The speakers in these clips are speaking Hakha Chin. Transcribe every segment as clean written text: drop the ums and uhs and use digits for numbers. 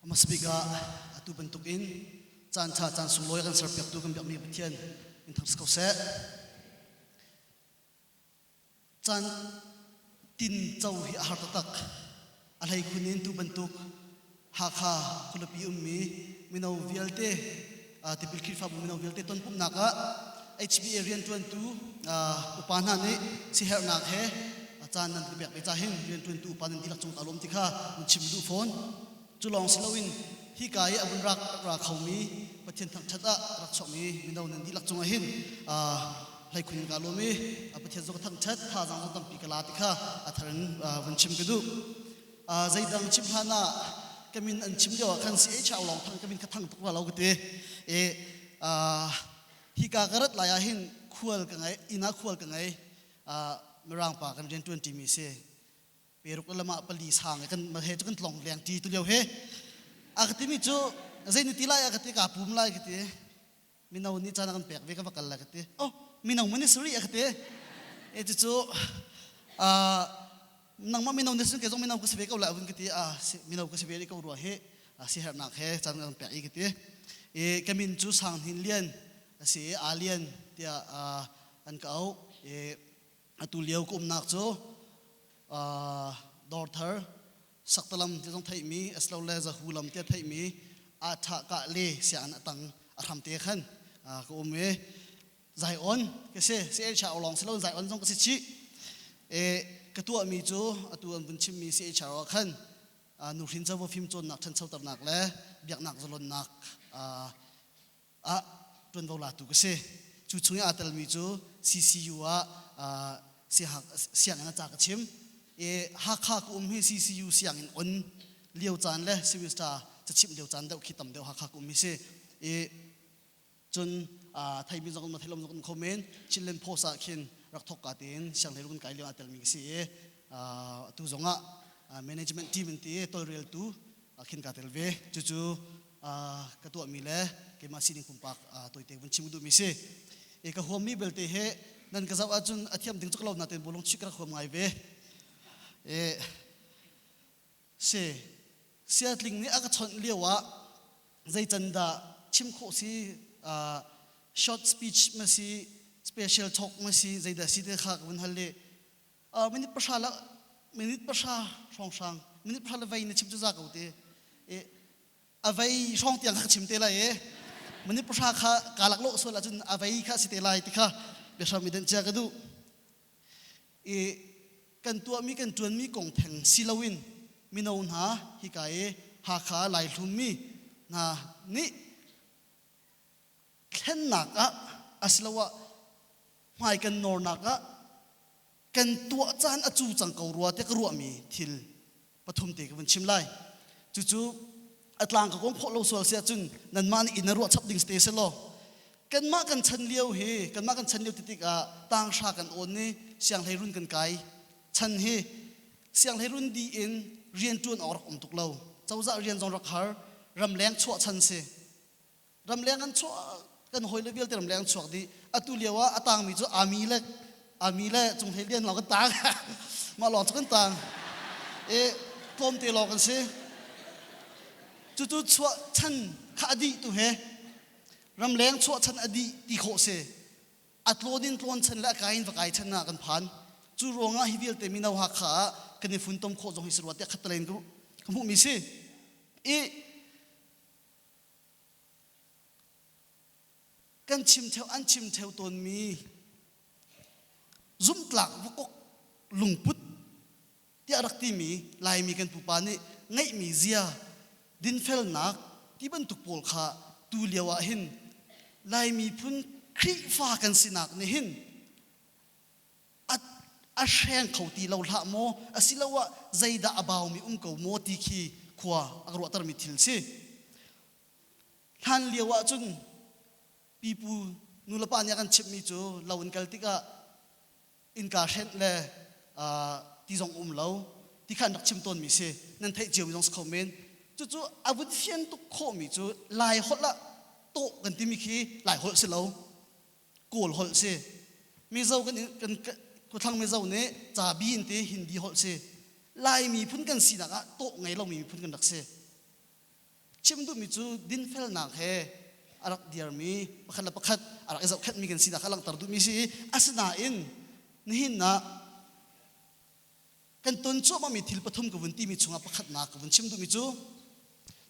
Hmasabik ah atu bantukin caan ṭha caan sunglawi a kan serpiaktu kan biakmi Pathian in thang si ko seh. Caan tin co hi a har taktak. A hleikhun in tu bantuk Hakha khualipi ummi mino vialte tipil Khrihfabu mino vialte tonpumhnak ah HBA rianṭuantu upa hna nih siherhnak he caan nan ka pek ve ca hin rianṭuantu upa nan dihlak cung kaa lawm ti kha nan chim duh fawn. Cu lawng si loin hika i a vun rak ra khomi Pathian thangṭhat ah rak chuakmi mino nan dihlak cungah hin hleikhun in kaa lawm i Pathian zong ka thangṭhat thazaang zong tampi ka la ti kha a thar in vun chim ka duh. Zeidang chim hlan ah ka min an chim lio ah khan CHR lawng thang ka min kha thang tuk rua lo ka ti. E hika ka rat lai ah hin khual ka ngei inn ah khual ka ngei mirang pa kan rian ṭuan ṭimi si peruk le lamah pali sang kan he cu kan tlong leng ṭi tu lio he a ka timi cu zei ni ti lai a ka ti ka pum lai ka ti mino nih caan a kan pek ve ka va kal lai ka ti oh mino ministry a ka ti e cu cu nangmah mino ni sun ke zong mino ka si ve ko lai vun ka ti a mino ka si ve ko rua hi si hernak he caan kan pek i ka ti i ka min cu Sang Hnin Lian a si i A Lian tiah an ka auh i atu lio ka umnak cu Dawrthar Saktalam ti zong theihmi asilole Zahu lam tiah theihmi a ṭha kah le sianginn a tang a hram te khan ka um i Zion ka si CHR lawng si lo Zion zong ka si chih e ka tuahmi cu atu an vun chimmi CHR ah khan nuhrin covo fimcawnnak ṭhanchoternak le biaknak zalonnak ah ṭuanvo latu ka si. Cu chung i aa telmi cu CCU ah sianginn a ca ka chim. I Hakha ka um hi CCU sianginn on lio caan le semester cachimh lio caan deuh khi tam deuh Hakha ka um hi si. I cun theimi zong um theilom zong um kho men Chinland Post ah khin rak thok ka tein sianghleirun kai lio aa telmi ka si i atu zong ah management team in ti tolreltu khin kaa tel ve. Cucu ka tuahmi le keimah sining pumpak tawite vun chim duhmi si. I ka huammi belte he nan ka zoh ahcun a thiam ding cuk lo nain bulung chik ka rak huam ngai ve. E, si siatling nih a ka chawnh lio ah zei can dah chim khawh si short speech ma si special talk ma si zeidah si te kha ka vun hal le minute pahra la minute pahra hrawnghrang minute pahra le vei na chim cu za ko te e a vei hrawng tiang kha chim te lai e minute pahra kha ka lak lo sual ahcun a vei kha si te lai ti kha biahram i denh cia ka duh i kan tuahmi kan ṭuanmi kong theng si loin mino hna hika i Hakha Laihlummi hna nih thlennak ah asiloah hmai kan nawrnak ah kan tuah caan a cu cang ko rua tiah ka ruahmi thil pathum te ka vun chim lai. Cucu a tlang ka kong khawh lo sual si ahcun nanmah nih inn na ruah chap ding te si law kanmah kan chan lio hi kanmah kan chan lio ti tikah tanghra kan awn i sianghleirun kan kai chan hi sianghleirun di in rian ṭuan awk rak um tuk lo cozah rian zong rak har ramleng chuah chan si Ramleng an chuah kan hawile vialte ramleng an chuak dih. Atu lio ah a tangmi cu ami le ami le cunghlei lian lawng kan tang. Mah lawng cu kan tang. E tlawmte lawng kan si. Cucu chuah chan kha a dih tu he ramleng chuah chan a dih ti khawh si. A tlawn in tlawn chan le a kai in va kai chan ah kan phan. Cu ruangah hi vialte mino Hakha ah kan i funtom khawh zong hi si rua tiah khattalen ka hmuhmi si. I Kan chim theo an chim theo tawnmi zumhtlak vakok lungput tiah rak timi Laimi kan pupa nih ngeihmi zia dinfelnak ti bantuk pawl kha tu lio ah hin Laimi phun Khrihfa kan sinak nih hin a hreng kho ti lo hlah maw asiloah zeidah a baumi um ko maw ti khi khua a ka ruahtermi thil si. Hlan lio ahcun pipu nulepa nih a kan chimhmi cu lo in kal tikah innka hrenh le ti zong um lo ti kha an rak chim tawnmi si nan theih ciomi zong si kho men cucu a vun fian tuk khawhmi cu Lai holh ah tawh kan timi khi Lai holh si lo Kawl holh si. Mizo kan kan khuathlang Mizo nih cabi in ti Hindi holh si. Lai miphun kan sinak ah tawh ngei lomi miphun kan rak si. Chim duhmi cu dinfelnak he a rak dirmi pakhat le pakhat a rak i zohkhenhmi kan sinak kha langhter duhmi si i asinain nihin ah kan ton cuahmahmi thil pathum ka vun timi chungah pakhatnak ka vun chim duhmi cu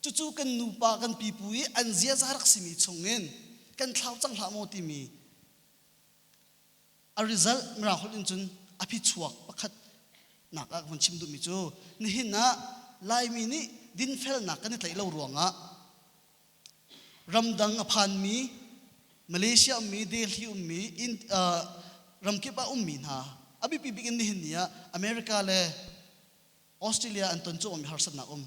cucu kan nupa kan pipu i an ziaza rak simi chungin kan thlau cang hlah maw timi a result mirang holh in cun a phichuak pakhat nak ah ka vun chim duhmi cu nihin ah Laimi nih dinfelnak kan i tlaih lo ruangah ramdang a phanmi Malaysia ummi Delhi ummi in, uh, ramkip ah ummi hna a biapi bik in nihin ni ah America le Australia an ton cuahmahmi harsatnak um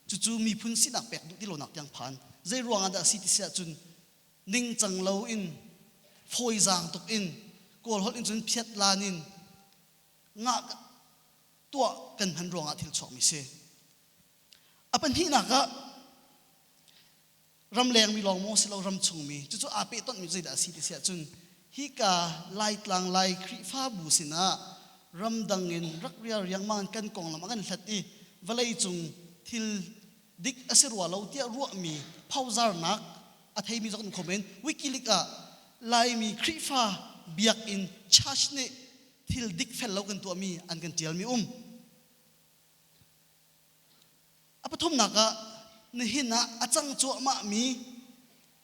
cucu miphun sinak pek duh ti lonak tiang phan zei ruang ah dah a si ti si ahcun ningcang lo in fawizaang tuk in kawl holh in cun phiat lan in ngah tuah kan hman ruangah thil chuakmi si A pahnihnak ah ramlengmi lawng maw si lo ramchungmi cucu aa pehtonhmi zeidah a si ti si ahcun hika Laitlang Lai Khrihfabu sinah ramdang in rak rial riangmang in kan konglam a kan hlat i vawlei cung thil dik a si rua lo tiah ruahmi phozarnak a theimi zong an kho men Wikileaks ah Laimi Khrihfa biakinn church nih thil dik fel lo kan tuahmi an kan ṭialmi um. A pathumnak ah nihin ah a cang cuahmahmi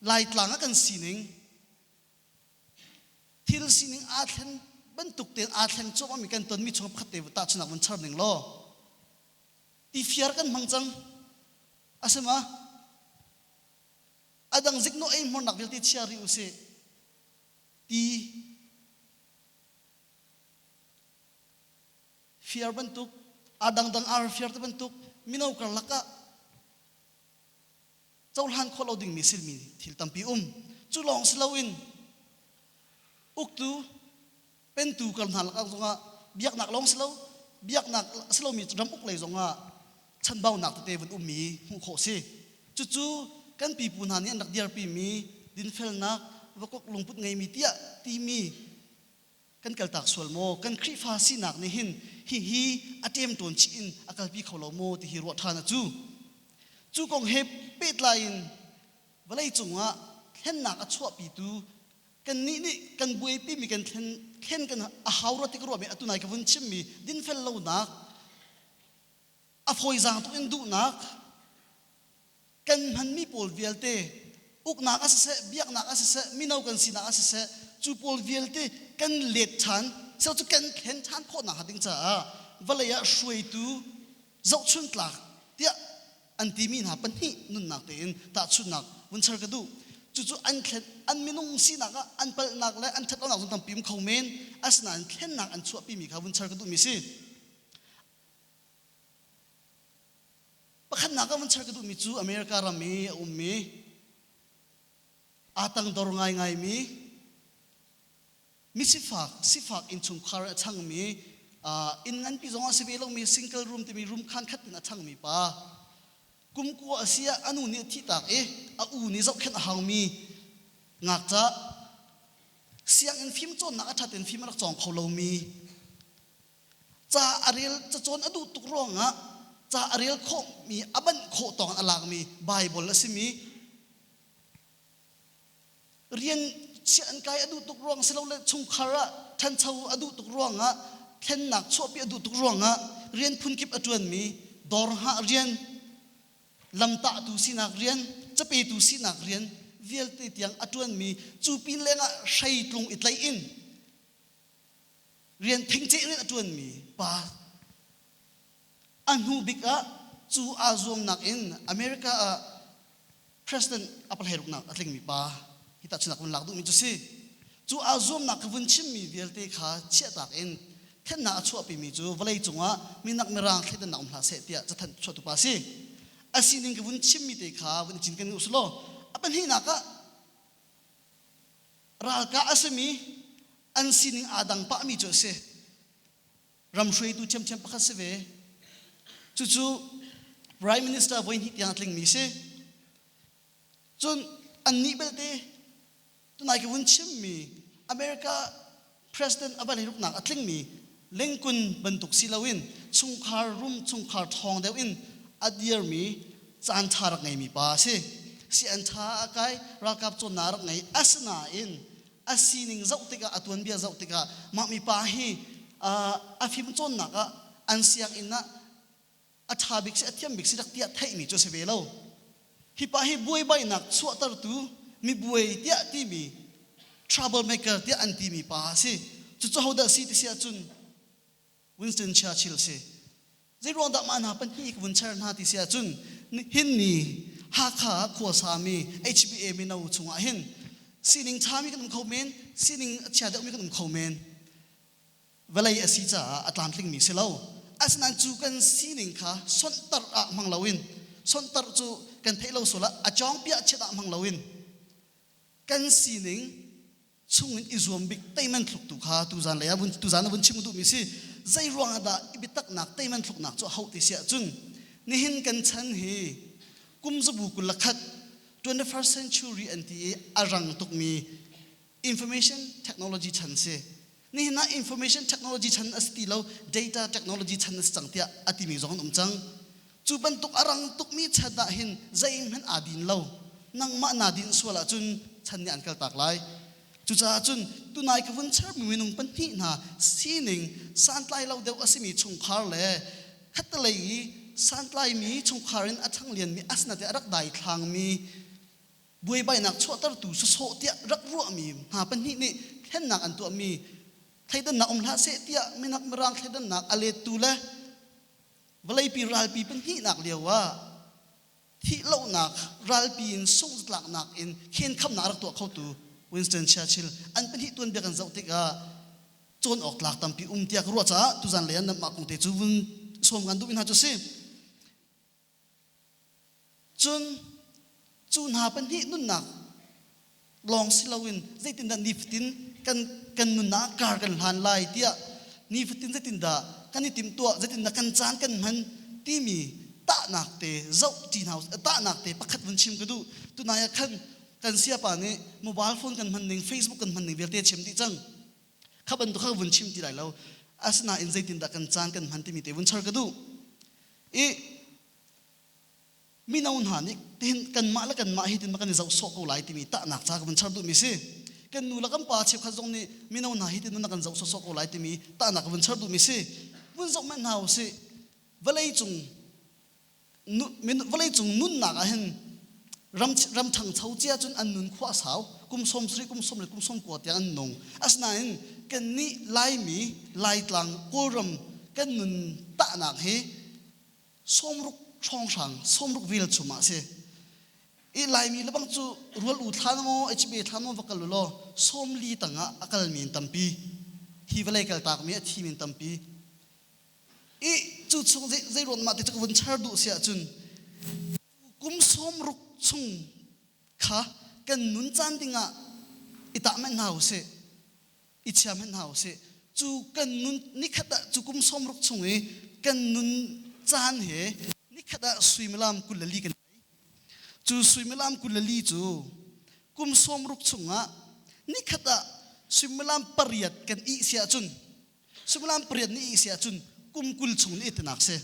Laitlang ah kan sining thil sining aa thlen bantuk tein aa thleng cuahmahmi kan tonmi chung pakhat te tahchunak vun char ning law tifiar kan hmang cang a si ma a dang ziknawh ei hmurnak vialte chia rih usih ti Fiar bantuk, a dangdang ar fiar te bantuk mino karlak ah cohlan khawh lo dingmi silmi thil tampi um. Cu lawng si loin uktu pentu kar hna lakah zongah biaknak lawng si lo biaknak si lomi ram uk lei zongah chanbaunak tete vun ummi hmuh khawh si. Cucu kan pipu hna nih an rak dirpimi dinfelnak vakok lungput ngeimi tiah timi kan kaltak sual maw kan Khrihfa sinak nih hin hihi a ṭemṭawn chih in a kalpi kho lo maw ti hi ruah ṭhan a cu cu kong he pehtlai in vawlei cungah thlennak a chuahpitu kannih nih kan buaipimi kan thlen thlen kan a hau rua ti ka ruahmi atu nai ka vun chimmi dinfel lonak a fawizaang tuk in duhnak kan hmanmi pawl vialte uknak a siseh biaknak a siseh mino kan sinak a siseh cu pawl vialte kan let ṭhan so cu kan thlen ṭhan khawhnak hnga ding caah vawlei ah hruaitu zohchun tlak tiah an timi hna pahnih nunnak tein tahchunhnak vun char ka duh cucu an thlen an minung sinak ah an palhnak le an ṭhatlonak zong tampi um kho men asinain thlennak an chuahpimi kha vun char ka duhmi si Pakhatnak ah van char ka duhmi cu America ram i a ummi aa tangdor ngaingaimi misifak sifak innchungkhar a changmi inn nganpi zong a si ve lomi single room timi room khan khat in a changmi pa kum kua a si ah a nu nih a thihtak i a u nih zohkhenh a haumi ngakca sianginn fimcawnnak a ṭhat in fim a rak cawng kho lomi Ca a rel cacawn a duh tuk ruangah ca a rel khawhmi a banh khawh tawng a lakmi Baibal a simi rian chiah an kai a duh tuk ruang silole chungkhar ah ṭhancho a duh tuk ruangah thlennak chuahpi a duh tuk ruangah rian phunkip a ṭuanmi dawr hngah rian lamtahtu sinak rian capetu sinak rian vialte tiang a ṭuanmi cu pin lengah hreitlung i tlaih in rian thingceh rian a ṭuanmi pa a hnu bik ah cu aa zuamnak in America ah president a pahleiruknak a tlingmi pa hi tahchunhnak vun lak duhmi cu si cu aa zuamnak ka vun chimmi vialte kha chiahtak in thennak a chuahpimi cu vawlei cungah minak mirang thleidannak um hlah seh tiah cathanh chuahtu pa si a sining ka vun chimmi te kha vun i cinken u law a pahnihnak ah Ralkah a simi an sining aa dang pahmi cu a si. Ram hruaitu ṭhiamṭhiam pakhat si ve. Cucu Prime Minister voihnih tiang a tlingmi si. Cun annih belte tunai ka vun chimmi America President a van ruknak a tlingmi Lincoln bantuk si loin chungkhar rum chungkhar ṭhawng deuh in a dirmi Caan ṭha rak ngeimi pa a si. Sian ṭha a kai, ralkap cawnnak rak ngei. Asinain a sining zoh tikah, a tuanbia zoh tikah mah mipa hi a fim cawnnak ah an sianginn ah a ṭha bik si, a thiam bik si rak tiah theihmi cu a si ve lo. Hi pa hi buaibainak chuahtertu mibuai tiah timi troublemaker tiah an timi pa a si. Cucu hodah si ti si ahcun Winston Churchill si. Zeiruang dah mah hna pahnih ka vun cher hna ti si ahcun hin ni Hakha khuasami HBA mino chungah hin sining ṭhami kan um kho men, sining a chia deuhmi kan um kho men. Vawlei a si caah a tlamtlingmi si lo. Asinain cu kan sining kha sonhtarh ah hmang loin, sonhtarh cu kan theih lo sual ah a cawngpiah chiat ah hmang loin kan sining chungin i zuam bik teiman thluk tu kha tuzan lei ah vun tuzan ah vun chim duhmi si. Zei ruang ah dah i biataknak teiman thluknak cu a hauh ti si ahcun nihin kan chan hi kum zabu 21 21st century an ti i a rang tukmi information technology chan si. Nihin ah information technology chan a si ti lo, data technology chan a si cang tiah a timi zong an um cang. Cu bantuk a rang tukmi chan ah hin zeihmanh aa din lo. Nangmah naa din sual ahcun chan nih an kaltak lai. Cucaah cun tunai ka vun chermi minung pahnih hna sining santlai lo deuh a simi chungkhar le khattelei i santlaimi chungkhar in a ṭhanglianmi asinain a rak daithlangmi buaibainak chuahtertu sawsawh tiah rak ruahmi hna pahnih nih thlennak an tuahmi thleidannak um hlah seh tiah minak mirang thleidannak a lettu le vawleipi ralpi pahnihnak lio ah thihlohnak ralpi in sunghzatlaknak in khenkhamnak rak tuah khotu Winston Churchill an pahnih tuanbia kan zoh tikah cawn awk tlak tampi um tiah ka ruah caah tuzan lei ah mah kong te cu vun sawm kan duhmi hna cu si. Cun cu hna pahnih nunnak lawng si loin zeitindah nifatin kan, kan nunnak kar kan hlan lai tiah nifatin zeitindah kan i timhtuah, zeitindah kan caan kan hman timi tahnak te zoh ṭi hna tahnak te pakhat vun chim ka duh. Tunai ah khan kan siapa nih mobile phone kan hman ning, Facebook kan hman ning vialte chim dih cang. Kha bantuk kha vun chim ti lai lo. Asinain zeitindah kan caan kan hman timi te vun char ka duh. I mino hna nih tihin kanmah le kanmah hi tin kan i zoh sawh ko lai timi tahnak ca ka vun char duhmi si. Kan nu le kan pa cheukhat zong nih mino hna hi tin na kan zoh sawh ko lai timi tahnak ka vun char duhmi si. Vun zoh manh hna usih. Vawlei cung vawlei cung nunnak ah hin ram ram ṭhangcho cia cun an nun khua a sau kum 70 kum 40 kum 90 tiang an nung. Asinain kannih Laimi Laitlang Kawlram kan nun tahnak hi 60 hrawnghrang 60 velchum ah si. I Laimi lebang cu rual u thlan maw HBA thlan maw va kal u law 40 tangah a kalmi in tampi hi vawlei kaltakmi a thimi in tampi. I cu chung zei ruang mah ti cu ka vun char duh si ahcun kum 60 chung kha kan nun caan dingah i tah men hna usih i chia hmanh hna usih. Cu kan nun nikhat ah cu kum 60 chung i kan nun caan he nikhat ah suimilam 24 kan ngei. Cu suimilam 24 cu kum 60 chungah nikhat ah suimilam pariat kan ih si ahcun suimilam pariat nih ih si ahcun kum 20 chung nih tinak si.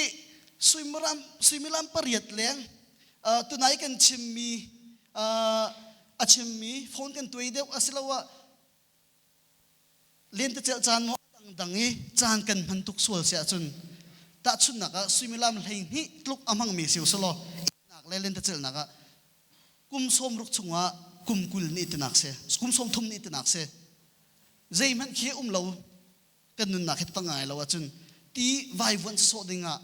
I suimilam suimilam pariat leng tunai kan chimmi a chimmi phone kan tuai deuh asiloah lentecelh caan maw dangdang i caan kan hman tuk sual si ahcun tahchunhnak ah suimilam 12 tluk a hmangmi si usulaw nak le lentecelhnak ah kum 60 chungah kum 20 nih tinak si kum 30 nih tinak si zeihmanh khi um lo kan nunnak hi tang ngai lo ahcun ti vaivuan sawh dingah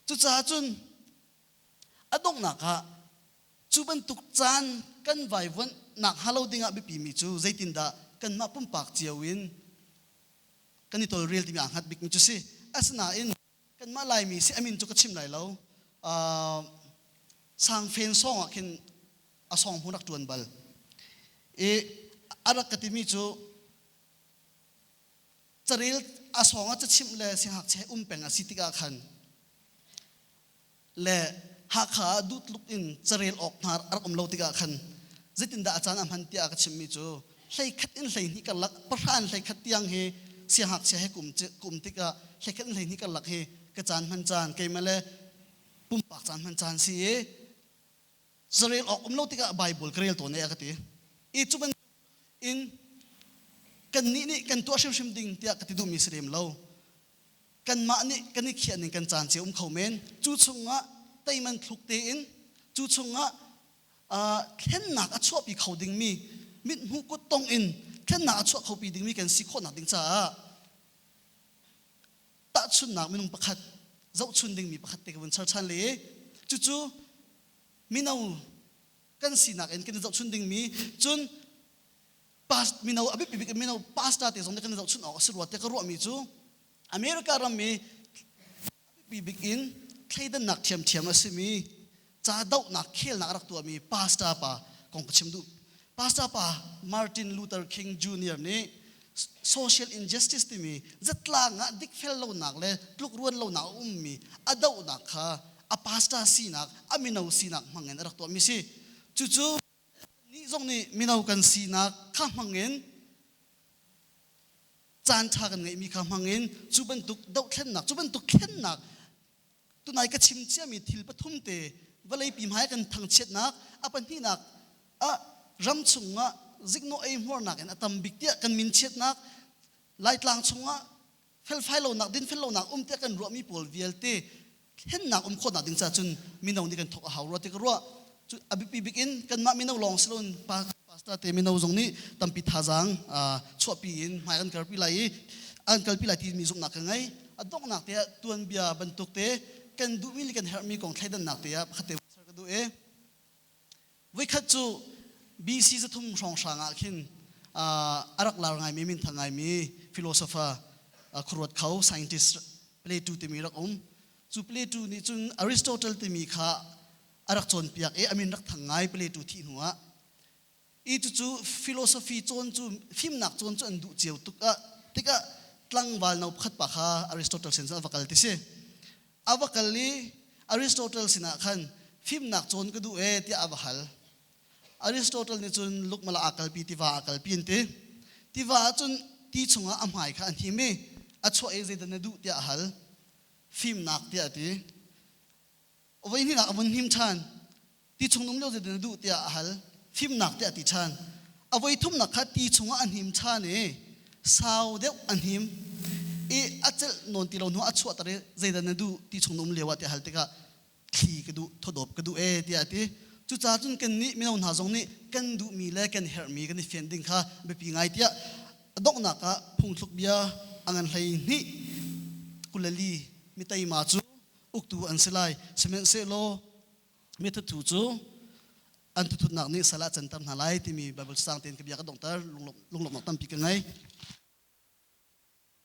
cucaah cun a donghnak ah cu bantuk caan kan vaivuanh nak hnga lo dingah biapi mi cu zeitindah kanmah pumpak cio in kan i tawlrel timi aa hngat bikmi cu si. Asinain kanmah Laimi si amin cu ka chim lai lo. Sangfen song ah khin a song hmun rak ṭuan bal. I a rak ka timi cu carel a sawng ah cachimh le siangngakchia um peng a si tikah khan le Hakha ah duhtluk in carel awk hna a rak um lo tikah khan zeitindah a caan a hman tiah ka chimmi cu 11 in 12 karlak pahra in 11 tiang hi siangngakchia he kum tikah 11 in 12 karlak hi ka caan hman caan keimah le. Pumpak caan hman caan si i zarel awk um lo tikah Bible ka rel tawn e a ka ti. I cu bantuk in kannih nih kan tuah hrimhrim ding tiah ka ti duhmi si lem lo. Kanmah nih kan i khiah ning kan caan cio um kho men. Cu chungah teiman thluk tein cu chungah thlennak a chuahpi kho dingmi mithmuh kuttong in thlennak a chuah khopi dingmi kan si khawhnak ding caah tahchunnak minung pakhat zohchun dingmi pakhat te ka vun char ṭhan le cucu mino kan sinak in kan i zohchun dingmi cun past mino a biapi bik mino pastor te zong nih kan i zohchun awk a si rua te ka ruahmi cu America ram i a biapi bik in thleidannak ṭhiamṭhiam a simi ca dohnak khelnak a rak tuahmi pastor pa kong ka chim duh. Pastor pa Martin Luther King Jr. nih social injustice timi zatlang ah dikfel lonak le tlukruan lonak a ummi a dohnak kha a pastor sinak a mino sinak hmangin a rak tuahmi si. Cucu nih zong nih mino kan sinak kha hmangin caan ṭha kan ngeihmi kha hmangin cu bantuk dohthlennak cu bantuk thlennak tunai ka chim ciami thil pathum te vawleipi hmai kan thangchiatnak a pahnihnak ah ram chungah ziknawh ei hmuarnak in a tam bik tiah kan min chiatnak laitlang chungah felfai lonak dinfel lonak um tiah kan ruahmi pawl vialte thlennak um khawhnak ding caah cun mino nih kan thawk a hau rua ti ka ruah. Cu a biapi bik in kanmah mino lawng si loin pastor te mino zong nih tampi thazaang chuahpi in hmai kan kalpi lai i an kalpi lai timi zumhnak ka ngei. A donghnak te ah tuanbia bantuk te kan duhmi le kan herhmi kong thleidannak te ah pakhat te ser ka duh i Voikhat cu BC 300 hrawnghrang ah khin a rak lar ngaimi minthang ngaimi philosopher khuaruat kho scientist Plato timi rak um. Cu Plato nih cun Aristotle timi kha a rak cawnpiak i a min rak thang ngai Plato thih hnu ah. I cucu philosophy cawn cu fimnak cawn cu an duh cio tuk ah tikah tlangval no pakhat pa kha Aristotle sin cun a va kal ti si. A va kal i Aristotle sinah khan fimnak cawn ka duh ee tiah a va hal. Aristotle nih cun lukmala aa kalpi tiva aa kalpi an ti. Tiva ah cun ti chungah a hmai kha an him i a chuah i zeidah na duh tiah a hal. Fimnak tiah a ti. Voi hnihnak a vun hnim ṭhan. Ti chung um lio zeidah na duh tiah a hal. Fimnak tiah a ti ṭhan. A voi thumnak kha ti chungah a hnim ṭhan i sau deuh a hnim i a celh nawn ti lo hnu a chuahter i zeidah na duh ti chung na um lio ah tiah a hal tikah thli ka duh thawdawp ka duh ee tiah a ti. Cucaah cun kannih mino hna zong nih kan duhmi le kan herhmi kan i fian ding kha biapi ngai tiah a donghnak ah phungthluk bia a ngan 12 24 mi teima cu uktu an si lai. Sihmanhsehlaw mithathu cu an thuthutnak nih sal ah canter hna lai timi Bible sang tein ka bia ka donghter lunglawmhnak tampi ka ngei.